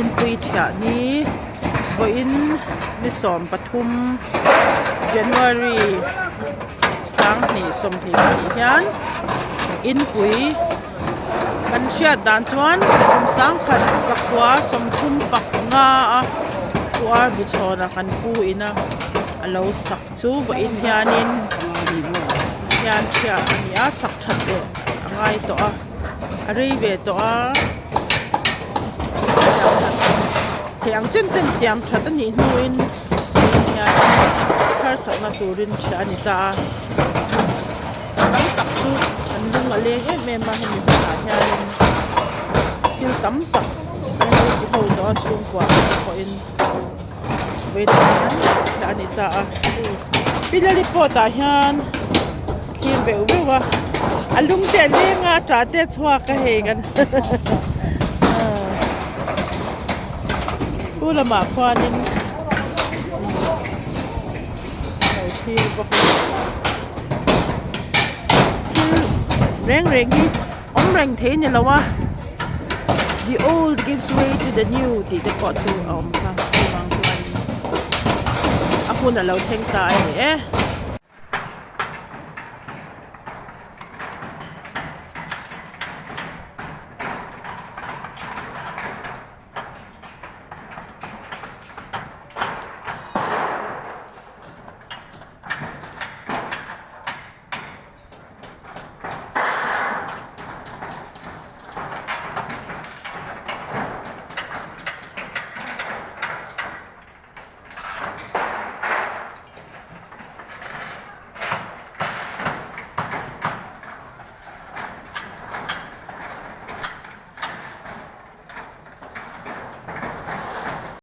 Inpui thiah ni vawiin ni 13 January 2022 hian inpui kan hriat dan chuan kum 1935 a puar bu chhawna kan pu ina a lo sak chu vawiin hianin hian thiah a ni a sak that leh a ngai tawh a a rei ve tawh a thei ang chen chen siam that a nih hnuin vawiin hian harsatna turin thiah a ni ta a tam tak chu an lung a leng em em a hemi hmunah hianin thil tam tak an lo ti ho tawh a chhungkua te pawhin. Vawiin hian thla a ni ta a pilali pawt ah hian a thlir veuh veuh a a lung te a leng a tah te a chhuak a hei kan khu lamah khuanin a lo thlir bawk a thil reng reng hi awm reng thei a ni lo a. The old gives way to the new tih te pawh chu a awm kha chuvang chuan a hun a lo thleng ta a ni e.